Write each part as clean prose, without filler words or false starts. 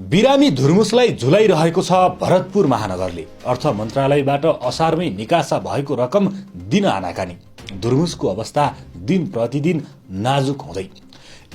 बिरामी धुर्मुसलाई झुलाइरहेको छ भरतपुर महानगरले। अर्थ मन्त्रालयबाट असारमै निकासा भएको रकम दिन आनाकानी। धुर्मुसको अवस्था दिन प्रतिदिन नाजुक हुँदै।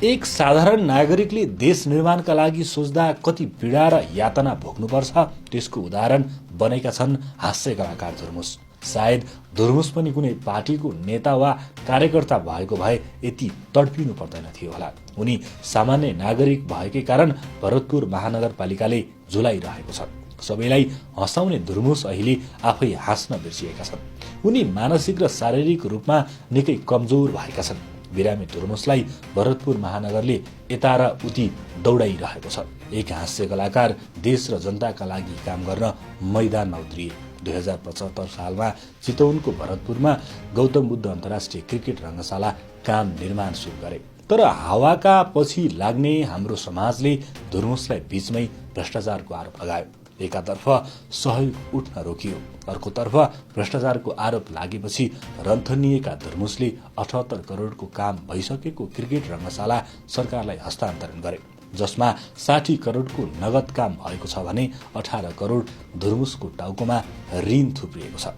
एक साधारण नागरिकले देश निर्माणका लागि सोच्दा कति पीडा र यातना भोग्नुपर्छ त्यसको उदाहरण बनेका छन् हास्य कलाकार धुर्मुस। सायद धुर्मुस पनि कुनै पार्टीको नेता वा कार्यकर्ता भएको भए यति तडपिनु पर्दैन थियो होला। उनी सामान्य नागरिक भएकै कारण भरतपुर महानगरपालिकाले झुलाइरहेको छ। सबैलाई हँसाउने धुर्मुस अहिले आफै हाँस्न बिर्सिएका छन्। उनी मानसिक र शारीरिक रूपमा निकै कमजोर भएका छन्। बिरामी धुर्मुसलाई भरतपुर महानगरले यता र उति दौडाइरहेको छ। एक हास्य कलाकार देश र जनताका लागि काम गर्न मैदानमा उत्रिए। 2075 सालमा चितवनको भरतपुरमा गौतम बुद्ध अन्तर्राष्ट्रिय क्रिकेट रङ्गशाला काम निर्माण सुरु गरे। तर हावाका पछि लाग्ने हाम्रो समाजले धुर्मुसलाई बीचमै भ्रष्टाचारको आरोप लगायो। एकातर्फ सहयोग उठ्न रोकियो, अर्कोतर्फ भ्रष्टाचारको आरोप लागेपछि रन्थनिएका धुर्मुसले 78 करोडको काम भइसकेको क्रिकेट रङ्गशाला सरकारलाई हस्तान्तरण गरे, जसमा 60 करोडको नगद काम भएको छ भने 18 करोड धुर्मुसको टाउकोमा ऋण थुप्रिएको छ।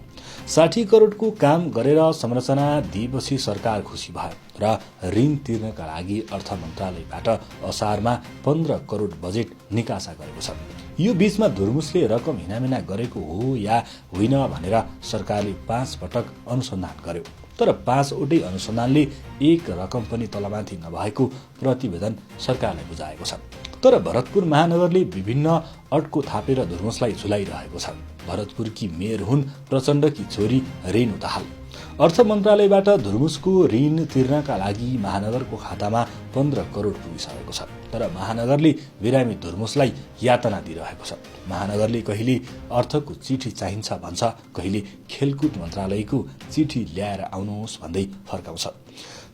60 करोडको काम गरेर संरचना दिएपछि सरकार खुसी भयो र ऋण तिर्नका लागि अर्थ मन्त्रालयबाट असारमा 15 करोड बजेट निकासा गरेको छ। यो बीचमा धुर्मुसले रकम हिनामिना गरेको हो या होइन भनेर सरकारले 5 पटक अनुसन्धान गर्यो। तर 5 वटै अनुसन्धानले एक रकम पनि तलमाथि नभएको प्रतिवेदन सरकारलाई बुझाएको छ। तर भरतपुर महानगरले विभिन्न अड्को थापेर धुर्मुसलाई झुलाइरहेको छ। भरतपुरकी मेयर हुन् प्रचण्डकी छोरी रेणु दाहाल। अर्थ मन्त्रालयबाट धुर्मुसको ऋण तिर्नका लागि महानगरको खातामा 15 करोड पुगिसकेको छ। तर महानगरले बिरामी धुर्मुसलाई यातना दिइरहेको छ। महानगरले कहिले अर्थको चिठी चाहिन्छ भन्छ, कहिले खेलकुद मन्त्रालयको चिठी ल्याएर आउनुहोस् भन्दै फर्काउँछ।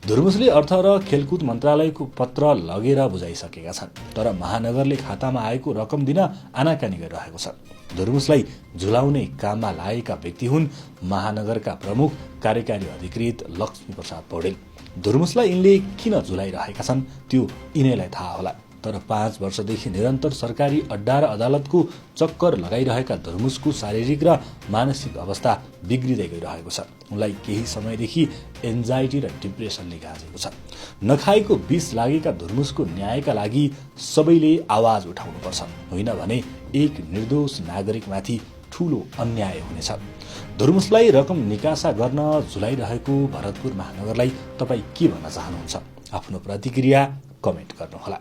धुर्मुसले अर्थ र खेलकुद मन्त्रालयको पत्र लगेर बुझाइसकेका छन्। तर महानगरले खातामा आएको रकम दिन आनाकानी गरिरहेको छ। धुर्मुसलाई झुलाउने काममा लागेका व्यक्ति हुन् महानगरका प्रमुख कार्यकारी अधिकृत लक्ष्मी प्रसाद पौडेल। धुर्मुसलाई यिनले किन झुलाइरहेका छन् त्यो यिनैलाई थाहा होला। तर 5 वर्षदेखि निरन्तर सरकारी अड्डा र अदालतको चक्कर लगाइरहेका धुर्मुसको शारीरिक र मानसिक अवस्था बिग्रिँदै गइरहेको छ। उनलाई केही समयदेखि एन्जाइटी र डिप्रेसनले गाँजेको छ। नखाएको विष लागेका धुर्मुसको न्यायका लागि सबैले आवाज उठाउनुपर्छ, होइन भने एक निर्दोष नागरिकमाथि ठूलो अन्याय हुनेछ। धुर्मुसलाई रकम निकासा गर्न झुलाइरहेको भरतपुर महानगरलाई तपाईँ के भन्न चाहनुहुन्छ? आफ्नो प्रतिक्रिया कमेन्ट गर्नुहोला।